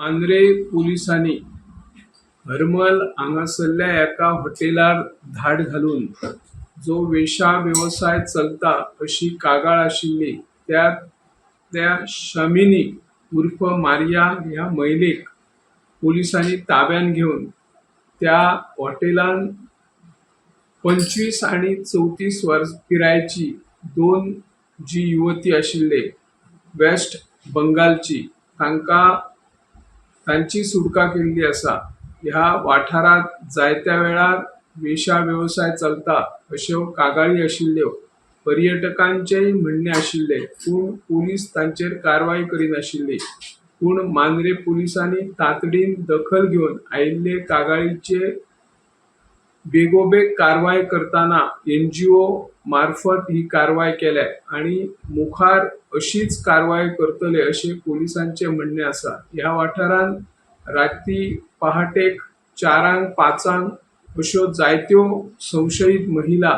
मांद्रे पुलिसांनी हरमल हांगासरल्या एका हॉटेलार धाड घालून जो वेशा वेवसाय चलता अशी कागाळ आशिल्ली त्या त्या शमिनी उर्फ मारिया ह्या महिलेक पुलिसांनी ताब्यात घेवन त्या हॉटेलान 25 आनी 34 वर्स पिरायेची दोन जी युवती आशिल्ले वेस्ट बंगालची, तांकां तांची सुटका केल्ली आसा. ह्या वाठारांत जायत्या वेळार वेशा वेवसाय चलता अश्यो कागाळी आशिल्ल्यो. पर्यटकांचेय म्हणणें आशिल्लें, पूण पुलीस तांचेर कारवाय करिनाशिल्ली. पूण मांद्रे पुलिसांनी तातडीन दखल घेवन आयिल्ले कागाळीचे बेगोबेग कारवाय करतना एनजीओ मार्फत ही कारवाय केल्या आनी मुखार अशीच कारवाय करतले अशें पुलिसांचें म्हणणें आसा. ह्या वाठारांत राती पहाटेक 4ांक 5ांक अश्यो जायत्यो संशयीत महिला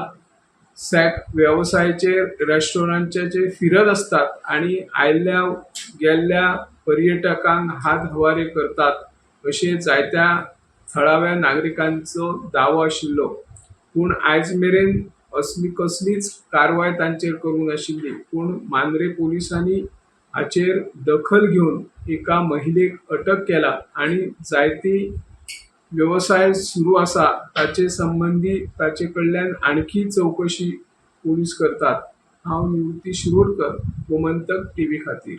सॅक वेवसायाचेर रेस्टॉरंटाचेर फिरत आसतात आनी आयिल्ल्या गेल्ल्या पर्यटकांक हात हवारे करतात अशें जायत्या थळाव्या नागरिकांचो दावो आशिल्लो. पूण आयज मेरेन असली कसलीच कारवाय तांचेर करूंक नाशिल्ली. पूण मांद्रे पुलिसांनी हाचेर दखल घेवन एका महिलेक अटक केला आनी जायती वेवसाय सुरू आसा ताचे संबंदी ताचे कडल्यान आणखी चवकशी पुलीस करतात. हांव निवृत्ती शिरोडकर, गोमंतक टीव्ही खातीर.